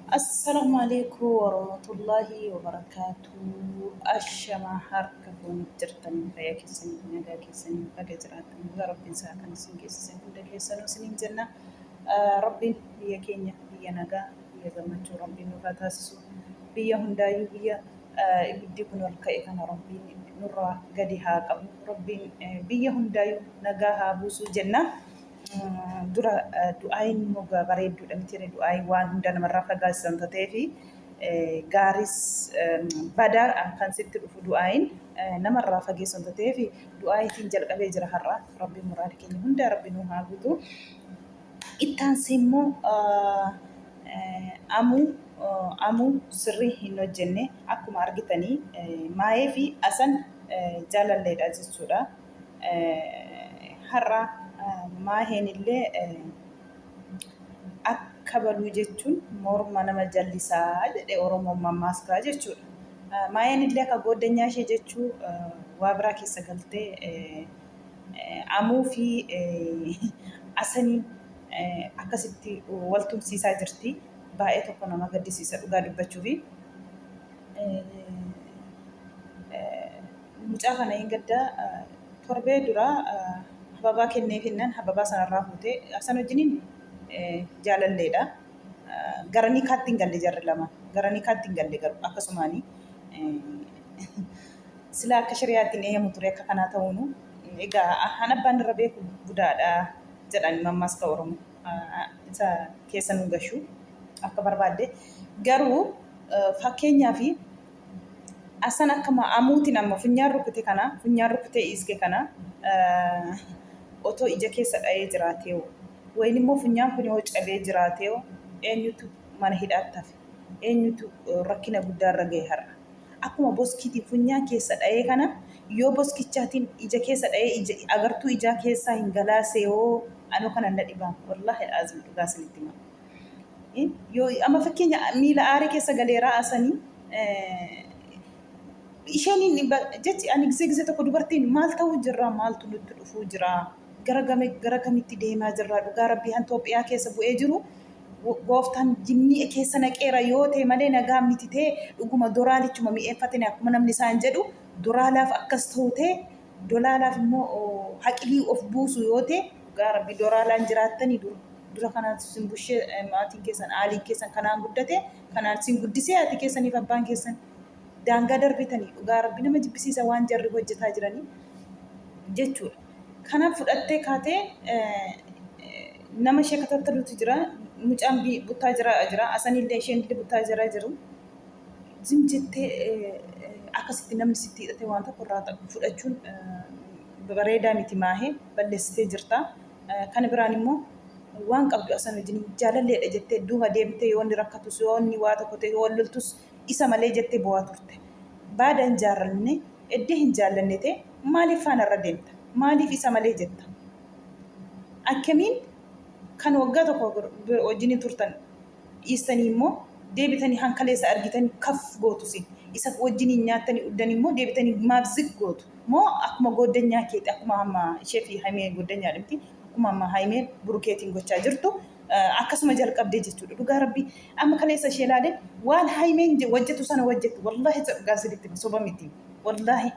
Assalaamu alaikum warahmatullaahi wabarakaatu. Ashamaa harka fuunee jirtanii fayyaa keessanii nagaa keessanii baga jiraattan baga rabbiin isaa kan isin geessise hunda keessanuu isiniin jenna. Rabbiin biyya keenya biyya nagaa biyya gammachuu rabbiin nuuf haa taasisu. Biyya hundaayyuu biyya ibiddi kun ol ka'e kana rabbiin nurraa gadi haa qabu. Rabbiin biyya hundaayyuu nagaa haa buusu jenna. Dura du'aayin immoo bareedduudha miti du'aayin waan hunda namarraa fagaasisan ta'eefi gaaris badaa kan sitti dhufu du'aayin namarraa fageessan ta'eefi du'aayitiin jalqabee jira har'a rabbiin muraada keenya hunda rabbi nu haa guutu. Ittaansee immoo amuu amuu sirrii hin hojjenne akkuma argitanii maayee fi asan jaalalleedha jechuudha. Har'a maaheen illee akka baluu jechuun morma nama jallisaa jedhe Oromoon mammaaskaa jechuudha. Maaheen illee akka gooddanyaa ishee jechuu waa biraa keessa galtee amuu fi asaniin akkasitti wal tumsiisaa jirti. Baay'ee tokko nama gaddisiisa dhugaa dubbachuufi. Mucaa kana hin gadda torbee dura hababaa kenneefinnaan hababaa sanarraa fuutee san wajjiniin jaalalleedha. Gara nikaatti hin galle jarri lama. Gara nikaatti hin galle garuu akkasumaanii sila akka shari'aatti hin eeyyamu ture akka kanaa ta'uunu. Egaa han abbaan irra beeku budaadha jedhan mammaaska Oromoo. Isa keessa nu gashu akka barbaadde. Garuu fakkeenyaaf Asan akkuma amuutiin amma funyaan rukute kana funyaan rukutee iiske kana otoo ija keessa dha'ee jiraateewo wayin immoo funyaan kun yoo cabee jiraateewo eenyutu mana hidhaatti hafe eenyutu rakkina guddaa irra ga'e har'a akkuma boskiitiin funyaan keessa dha'ee kana yoo boskichaatiin ija keessa dha'ee ija agartuu ijaa keessaa hin galaaseewoo anoo kana na dhibaa wallaahi azim dhugaa isinitti hima. Yoo amma fakkeenya miila aarii keessa galeeraa asanii isheen jechi ani gisee gisee tokko dubartiin maal ta'uu jirra maaltu nutti dhufuu jira gara game gara kamitti deemaa jirra dhugaa rabbii han Itoophiyaa keessa bu'ee jiru gooftaan jinnii keessa naqeera yoo ta'e malee nagaa miti ta'e dhuguma doraalichuma mi'eeffatanii akkuma namni isaan jedhu doraalaaf akkas ta'u ta'e Dolaalaaf immoo haqilii of buusu yoo ta'e dhugaa rabbi doraalaan jiraattanii dura dura kanaan sin bushee maatiin keessan aaliin keessan kanaan guddate kanaan sin guddisee haati keessaniif abbaan keessan daangaa darbitanii dhugaa rabbi nama jibbisiisa waan jarri hojjetaa jiranii jechuudha. Kanaaf fudhattee kaatee nama ishee katattalutu jira mucaan buttaa jira jira asanillee isheen illee buttaa jira jiru. Zim jettee akkasitti namni sitti hidhate waan tokko irraa fudhachuun bareedaa miti maahee balleessitee jirta. Kana biraan immoo waan qabdu asan wajjin jaalalleedha jettee duuba deemtee yoo inni rakkatus yoo inni waa tokko ta'e yoo wal loltus isa malee jettee boo'aa turte. Baada hin jaallanne eddee hin jaallanne ta'e maaliif faana irra deemta? Maaliif isa malee jetta? Akkamiin kan waggaa tokko wajjin turtan dhiistanii immoo deebitanii han kaleessa argitanii kaf gootu isin isa wajjiniin nyaattanii dhuddanii immoo deebitanii maaf zig gootu moo akkuma gooddanyaa keeti akkuma amma ishee fi haymee gooddanyaa dhimti akkuma amma haymee burukeetiin gochaa jirtu akkasuma jalqabdee jechuudha dhugaa rabbii amma kaleessa ishee ilaale waan haymeen wajjatu sana wajjatti wallaahi isa dhugaa sirriitti soba miti wallaahi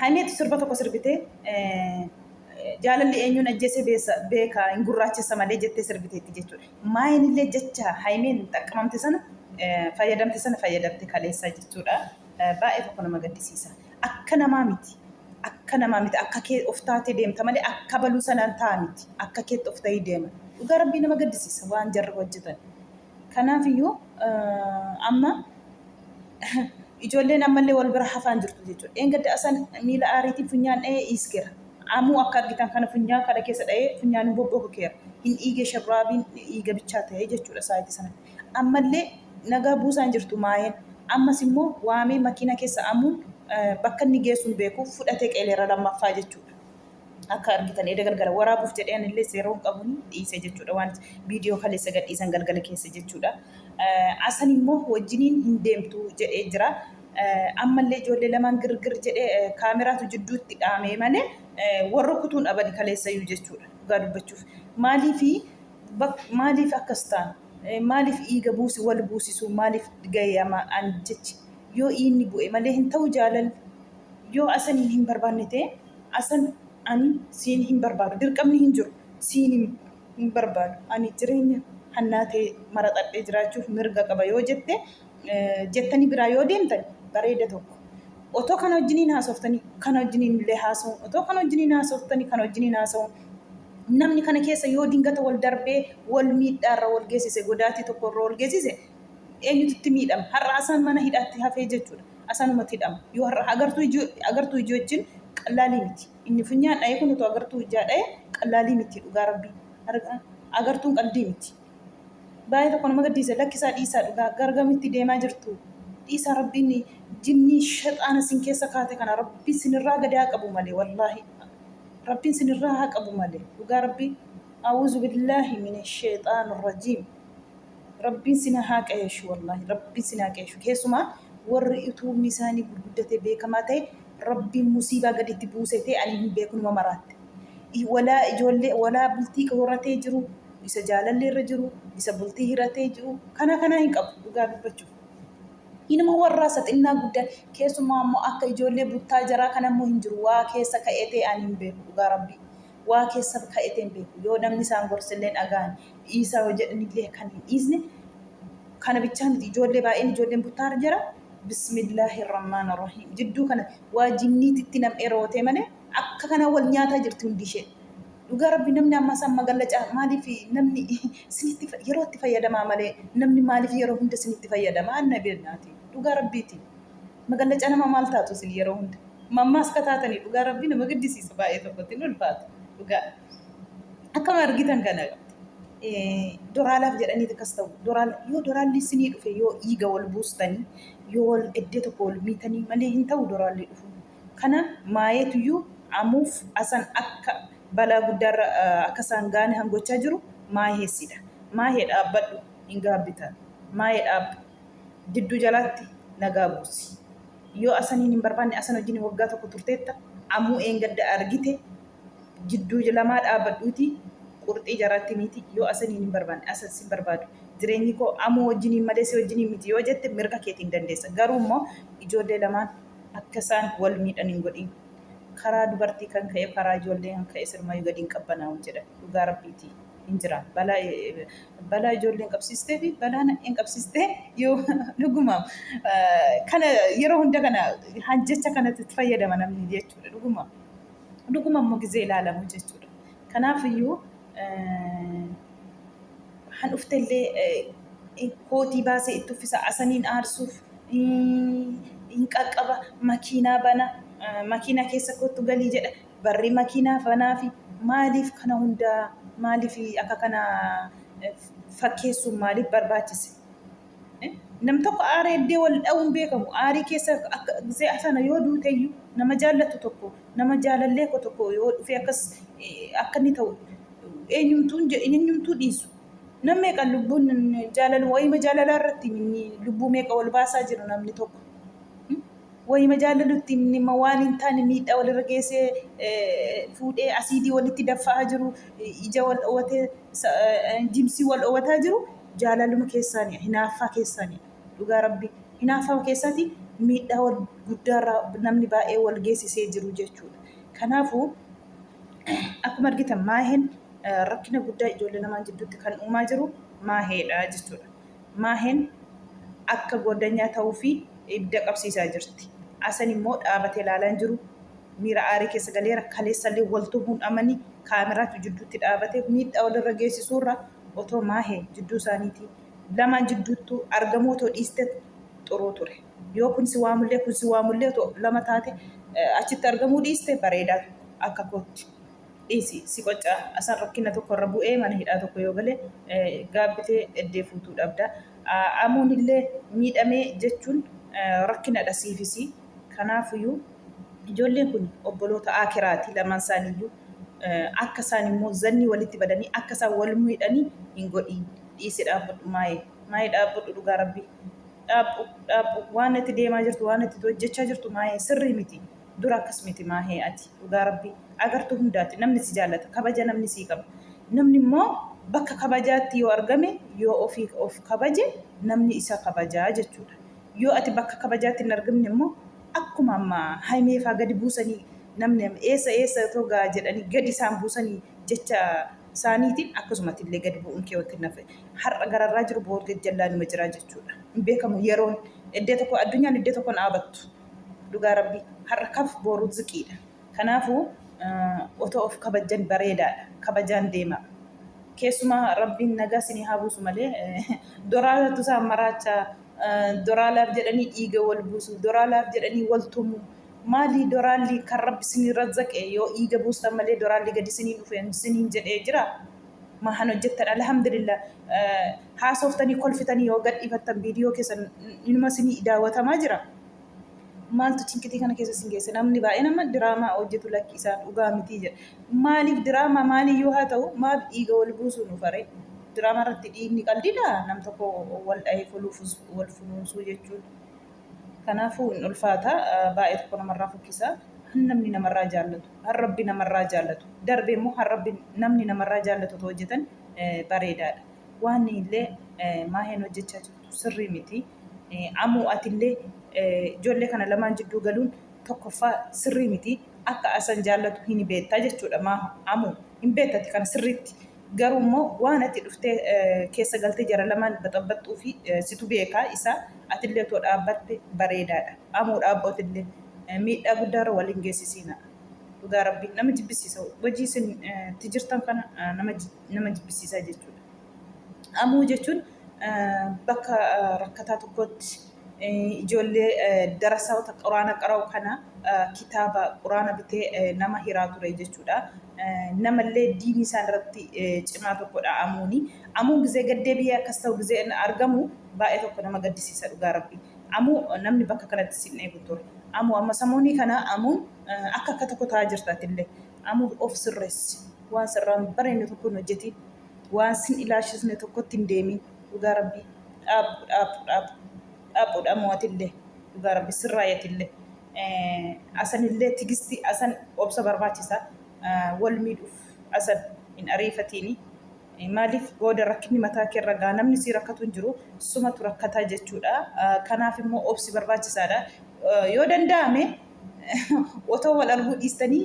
haymeetu sirba tokko sirbitee Jaalalli eenyuun ajjeese beeka hin gurraachessa malee jettee sirbiteetti jechuudha. Maayin illee jecha Haymeen xaqqamamte sana fayyadamte sana fayyadamte kaleessaa jechuudha. Baay'ee tokko nama gaddisiisa. Akka namaa miti. Akka namaa miti. Akka kee of taatee deemta malee akka baluu sanaan ta'a miti. Akka keetti of ta'ii deema. Dhugaa rabbii nama gaddisiisa waan jarri hojjetan. Kanaafiyyuu amma ijoolleen ammallee wal bira hafaan jirtu jechuudha. Dheengadda asan miila aariitiin funyaan dha'ee iiskeera. Amuu akka argitan kana funyaan kana keessa dha'ee funyaan bobbokokeera. Hin dhiige sharraabiin dhiiga bichaa ta'e jechuudha saayitii sanatti. Ammallee nagaa buusaan jirtu maayeen. Ammas immoo waamee makiina keessa amuun bakka inni geessu hin beeku fudhatee qeeleera lammaffaa jechuudha. Akka argitan eda galgala waraabuuf jedhee anillee seeroon qabuun dhiise jechuudha waan viidiyoo kaleessa gadhiisan galgala keessa jechuudha. Asan immoo wajjiniin hin deemtu jedhee jira. Ammallee ijoollee lamaan girgir jedhee kaameraatu jidduutti dhaamee malee warra kutuun dhabani kaleessayyuu jechuudha dhugaa dubbachuuf. Maaliifi maaliif akkas ta'an? Maaliif dhiiga buusi wal buusisuu maaliif ga'e ama an jechi yoo inni bu'e malee hin ta'u jaalalli. Yoo asaniin hin barbaanne ta'e, asan ani siin hin barbaadu, dirqamni hin jiru, siin hin barbaadu, ani jireenya hannaa ta'e maraxadhee jiraachuuf mirga qaba yoo jette, jettanii biraa yoo deemtan bareeda tokko. Otoo kana wajjiniin haasoftanii kana wajjiniin illee haasa'uun, otoo kana wajjiniin haasoftanii kana wajjiniin haasa'uun, namni kana keessa yoo dingata wal darbee wal miidhaarra wal geessise, godaatii tokkorra wal geessise, eenyutu itti miidhama? Har'a asaan mana hidhaatti hafee jechuudha. Asanumatti hidhama. Yoo har'a agartuu ijoo agartuu ijoo wajjin qallaalii miti. Inni funyaan dha'ee kun otoo agartuu ijaa dha'e qallaalii miti, dhugaa rabbii. Agartuun qaldii miti. Baay'ee tokko nama gaddisiisa. Lakkisaa, dhiisaa, dhugaa gargamitti deemaa jirtu. Dhiisaa, rabbiin jinnii shaxaana sin keessa kaate kana rabbiin sinirraa gadi haa qabu malee, wallaahi. Rabbiin sinirraa haa qabu malee, dhugaa rabbii. A'uuzu billaahi mina sheexaan rajiim. Rabbiin sin haa qayeeshu, wallaahi rabbiin sin haa qayeeshu. Keessumaa warri utuubni isaanii gurguddatee beekamaa ta'e, rabbiin musiibaa gaditti buuse ta'e ani hin beeku, numa maraatte. Walaa ijoollee, walaa bultii horatee jiru, isa jaalallee irra jiru, isa bultii hiratee jiru, kana kanaa hin qabu dhugaa dubbachuuf. Inuma warraa isa xinnaa guddaa, keessumaa immoo akka ijoollee buttaa jaraa kana immoo hin jiru, waa keessa ka'ee ta'e ani hin beeku, dhugaa rabbii. Waa keessa ka'ee ta'e hin beeku. Yoo namni isaan gorsillee dhaga'an, dhiisaa yoo jedhanillee kan hin dhiisne, kana bichaa miti, ijoollee baay'een ijoolleen buttaa jira. Bismillaahi rahmaan rahiim. Jidduu kana waa jinniititti nam'ee rootee malee akka kana wal nyaataa jirti hundi ishee. Dhugaa rabbi, namni amma isaan magallacaa maaliif namni isinitti yeroo itti fayyadamaa malee, namni maaliif yeroo hunda isinitti fayyadama? Anna beeknaati. Dhugaa rabbiiti. Magallacaa nama maal taatu isin yeroo hunda? Mammaas ka taatanii, dhugaa rabbi, nama gaddisiisa, baay'ee tokkotti hin ulfaatu. Dhugaa. Akkama argitan kana doraalaaf jedhanii akkas ta'u. Doraala yoo doraalli isinii dhufe, yoo dhiiga wal buustanii, yoo wal iddoo tokko wal miitanii malee hin ta'u doraalli dhufu. Kana maayeetuyyuu amuuf asan akka balaa guddaarra akka isaan gaane hangochaa jiru maayeessidha. Maayee dhaabbadhu, hin gaabbita. Maayee dhaabbu. Gidduu jalaatti nagaa buusi. Yoo asaniin hin barbaanne, asan wajjin waggaa tokko turteetta, amuu eengadda argite, jidduu lamaa dhaabbadhuuti qurxii jaraatti miti. Yoo asaniin hin barbaanne, asan sin barbaadu, jireenyi koo amuu wajjiniin malee si wajjiniin miti yoo jette, mirga keetiin dandeessa. Garuu immoo ijoollee lamaan akka isaan wal miidhan hin godhin. Karaa dubartii kan ka'e, karaa ijoollee kan ka'e sirmayyuu gadi hin qabbanaa'u jedha, dhugaa rabbiiti, hin jira. Balaa ijoolleen qabsiistee fi balaa na'een qabsiistee yoo dhuguma kana yeroo hunda kana jecha kanatti itti fayyadama namni jechuudha, dhuguma. Dhuguma immoo gizee ilaalamu jechuudha. Kanaaf iyyuu han dhuftellee kootii baasee itti uffisa, asaniin aarsuuf hin qaqqaba, makiinaa bana, makiinaa keessa kottu galii jedha, barri makiinaa banaa fi maaliif kana hundaa, maaliif akka kana fakkeessuun maaliif barbaachise? Nam tokko aaree iddee wal dha'uun beekamu. Aarii keessa akka gisee sana yoo duuteyyuu, nama jaallattu tokko, nama jaalallee koo tokko yoo dhufee akkas akka inni ta'u eenyumtuu eenyumtuu dhiisu. Nam meeqa lubbuun jaalala wayima jaalalaa irratti inni lubbuu meeqa wal baasaa jiru namni tokko. Wayima jaalalutti inni waan hin taane miidhaa walirra geessee fuudhee asiidii walitti daffa'aa jiru, ija wal dhoowwatee jimsii wal dhoowwataa jiru, jaalaluma keessaani, hinaaffaa keessaani, dhugaa rabbi, hinaaffaa keessaati miidhaa wal guddaarraa namni baay'ee wal geessisee jiru jechuudha. Kanaafuu akkuma argitan maaheen rakkina guddaa ijoollee lamaan jidduutti kan uumaa jiru maaheedha jechuudha. Maaheen akka goddanyaa ta'uu fi ibidda qabsiisaa jirti. Asan immoo dhaabatee ilaalaa hin jiru. Miira aarii keessa galeera. Kaleessallee wal tumuun amanii kaameraatu jidduutti dhaabatee miidhaa walirra geessisuurra otoo maahee jidduu isaaniitii lamaan jidduuttuu argamuu otoo dhiiste xuruu ture. Yoo kun si waamullee, kun si waamullee, otoo lama taate achitti argamuu dhiiste bareedaa akka kootti. Dhiisi si qoccaa, asan rakkina tokko irra bu'ee mana hidhaa tokko yoo gale gaabbitee eddee fuutuu dhabda. Amuun illee miidhamee jechuun rakkinadha siifisi. Kanaafuyyuu ijoolleen kun obboloota aakiraati lamaan isaaniiyyuu, akka isaan immoo zannii walitti badanii akka isaan wal miidhanii hin godhiin. Dhiisi, dhaabbadhu maayee. Maayee, dhaabbadhu, dhugaa rabbii. Dhaabbu, dhaabbu, waan itti deemaa jirtu, waan itti hojjechaa jirtu maayee sirrii miti. Dura akkas miti maahee, ati dhugaa rabbii agartuu hundaati, namni si jaallata, kabaja namni sii qaba. Namni immoo Bakka kabajaatti yoo argame, yoo ofii of kabaje, namni isa kabajaa jechuudha. Yoo ati bakka kabajaatti hin argamne immoo, akkuma amma Hayimeefaa gadi buusanii, namni eessa eessa togaa jedhanii gadi isaan buusanii jecha isaaniitiin, akkasumatti illee gadi bu'uun kee wanti nafe har'a gararraa jiru boor gajjallaa numa jira jechuudha. Hin beekamu yeroon iddoo tokko, addunyaan iddoo tokko hin dhaabattu. Dhugaa Rabbii, har'a kaf boru ziqiidha. Kanaafuu otoo of kabajjan bareedaadha. Kabajaan deema. Keessumaa Rabbiin nagaa isinii haa buusu malee, doraalatu isaan maraachaa, doraalaaf jedhanii dhiiga wal buusu, doraalaaf jedhanii wal tumu. Maali doraalli kan Rabbi isinii razzaqe? Yoo dhiiga buustan malee doraalli gadi isinii dhufe isiniin jedhee jira. Maahan hojjettan, alhamdulillah, haasoftanii kolfitanii yoo gadhiifattan viidiyoo keessan inuma isinii daawwatamaa jira. Maaltu cinqitii kana keessa isin geesse? Namni baay'een amma diraamaa hojjetu, lakki isaan dhugaa mitii jedha. Maaliif diraamaa maaliyyuu haa ta'u, maaf dhiiga wal buusuu nu faree? Diraamaa irratti dhiigni qaldiidha, nam tokko wal dhahee wal funuunsuu jechuun. Kanaafuu hin ulfaata, baay'ee tokko namarraa fokkisa. Namni namarraa jaallatu, har Rabbi namarraa jaallatu, darbee immoo har Rabbi namni namarraa jaallatu otoo hojjetan bareedaadha. Waan illee Maaheen hojjechaa jirtu sirrii miti. Amuu, atillee ijoollee kana lamaan jidduu galuun tokkoffaa sirrii miti. Akka Asan jaallatu hin beektaa jechuudha. Maa amuu hin beektati kana sirriitti. Garuu immoo waan ati dhuftee keessa galtee jara lamaan baxabbaxxuu fi situ beekaa isaa, atillee otoo dhaabbatte bareedaadha. Amuu dhaabbootillee miidhaa guddaarra waliin geessisiina. Dhugaa Rabbii, nama jibbisiisa. Hojii isin itti jirtan kana nama jibbisiisaa jechuudha. Amuu jechuun bakka rakkataa tokkotti ijoollee darasaota quraana qara'u kana kitaaba quraana bitee nama hiraa ture jechuudha. Namallee diinii isaan irratti cimaa tokkodha amuuni. Amuun gizee gaddeebi'ee akkas ta'u gizee argamu baay'ee tokko nama gaddisiisa, dhugaa Rabbi. Amuu, namni bakka kanatti sin eegu ture. Amuu, amma samoonii kana amuun akka akka tokko ta'aa jirta atillee. Amuu, of sirreessi. Waan sirraan bareedne tokko hin hojjetiin. Waan sin ilaashisne tokkotti hin deemin. Dhugaa Rabbii, dhaabbu, dhaabbu, dhaabbu. Dhaabbuudha ammoo atillee. Dhugaa Rabbi, sirraayatillee. Asanillee tigisti, Asan obsa barbaachisa. Wal miidhuuf Asan hin ariifatiini. Maaliif booda rakkinni mataa kee irra gaha, namni si rakkatu hin jiru, sumatu rakkataa jechuudha. Kanaaf immoo obsi barbaachisaadha. Yoo danda'ame otoo wal arguu dhiistanii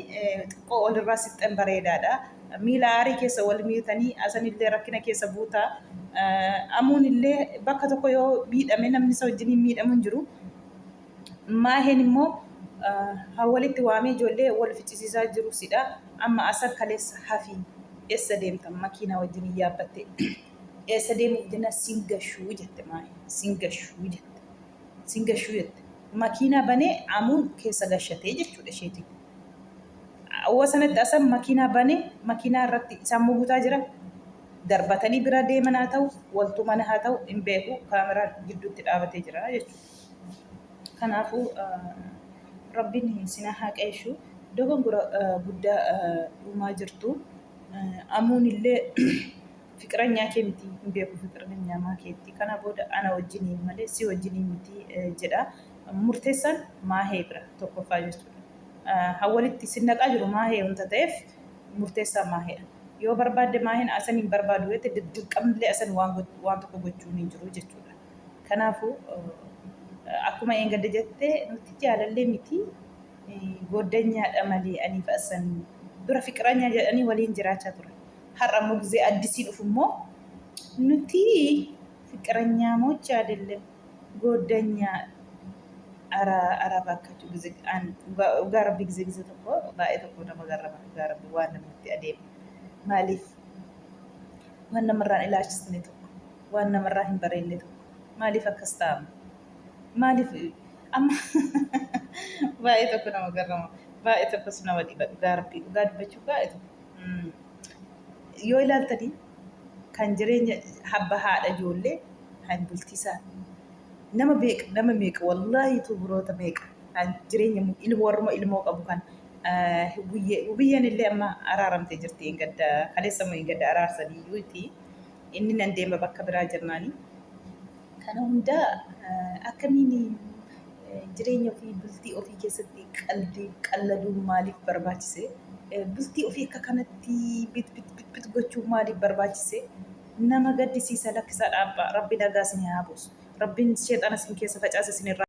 xiqqoo walirraa siqxan bareedaadha. Miila aarii keessa wal miitanii Asanillee rakkina keessa buuta. Amuun illee bakka tokko yoo miidhame namni isa wajjin miidhamu hin jiru. Maaheen immoo walitti waamee ijoollee wal ficcisiisaa jiru sidha. Amma Asan kaleessa hafi, eessa deemta, makiinaa wajjin yaabbatte eessa deemuuf jenna, sin gashuu jette Maaheen, sin gashuu jette. Sin gashuu jette. Makiinaa banee amuun keessa gashatee jechuudha isheetiin. Awwa sanatti Asan makiinaa banee makiinaa irratti isaan mugutaa jira. Darbatanii bira deeman haa ta'u, waltuu mana haa ta'u, hin beeku, kaameraan gidduutti dhaabatee jira jechuudha. Kanaafuu Rabbiin sinaa haa qeeshu. Dogongora guddaa uumaa jirtu. Amuun illee fiqiranyaa kee miti, hin beeku fiqiranyaa maa keetti. Kana booda ana wajjiniin malee si wajjiniin miti jedha. Murteessaan Maahee bira tokkoffaa jechuudha. Hawwalitti sin naqaa jiru Maahee wanta ta'eef murteessaan Maaheedha. Yoo barbaadde Maaheen Asan hin barbaadu yoo ta'e, dirqamnillee Asan waan tokko gochuun hin jiru jechuudha. Kanaafuu akkuma eengadda jettee, nuti jaalallee miti, gooddanyaadha malee aniif Asan, dura fiqiranyaa jedhanii waliin jiraachaa ture. Har'a immoo gizee addisii dhufu immoo nuti fiqiranyaa አይደለም ጎደኛ ara bakka dhugaa Rabbi, gizee gizee tokko baay'ee tokko nama garrama, dhugaa Rabbi, waan namatti adeemu. Maaliif waan namarraan ilaalchisne tokko, waan namarraa hin bareenne tokko, maaliif akkas ta'ama? Maaliif amma baay'ee tokko nama garrama, baay'ee tokkos nama dhiba, dhugaa Rabbi, dhugaa dubbachuu baay'ee tokko. Yoo ilaaltanii kan jireenya habba haadha ijoollee kan bultisaa nama meeqa, nama meeqa, wallaahi tuburoota meeqa kan jireenya ilmoo warruma ilmoo qabu kan guyyeen illee amma araaramtee jirti, hin gadda kaleessa immoo hin gadda araarsaniyyuuti, inni nan deema bakka biraa jirnaani. Kana hundaa akkamiin jireenya ofii, bultii ofii keessatti qalbii qalladuun maaliif barbaachise? Bultii ofii akka kanatti bit bit bit bit gochuun maaliif barbaachise? Nama gaddisiisa lakkisaa dhaabbaa. Rabbi nagaa isin haa buusu. Rabbiin sheexana isin keessa facaase isin irraa.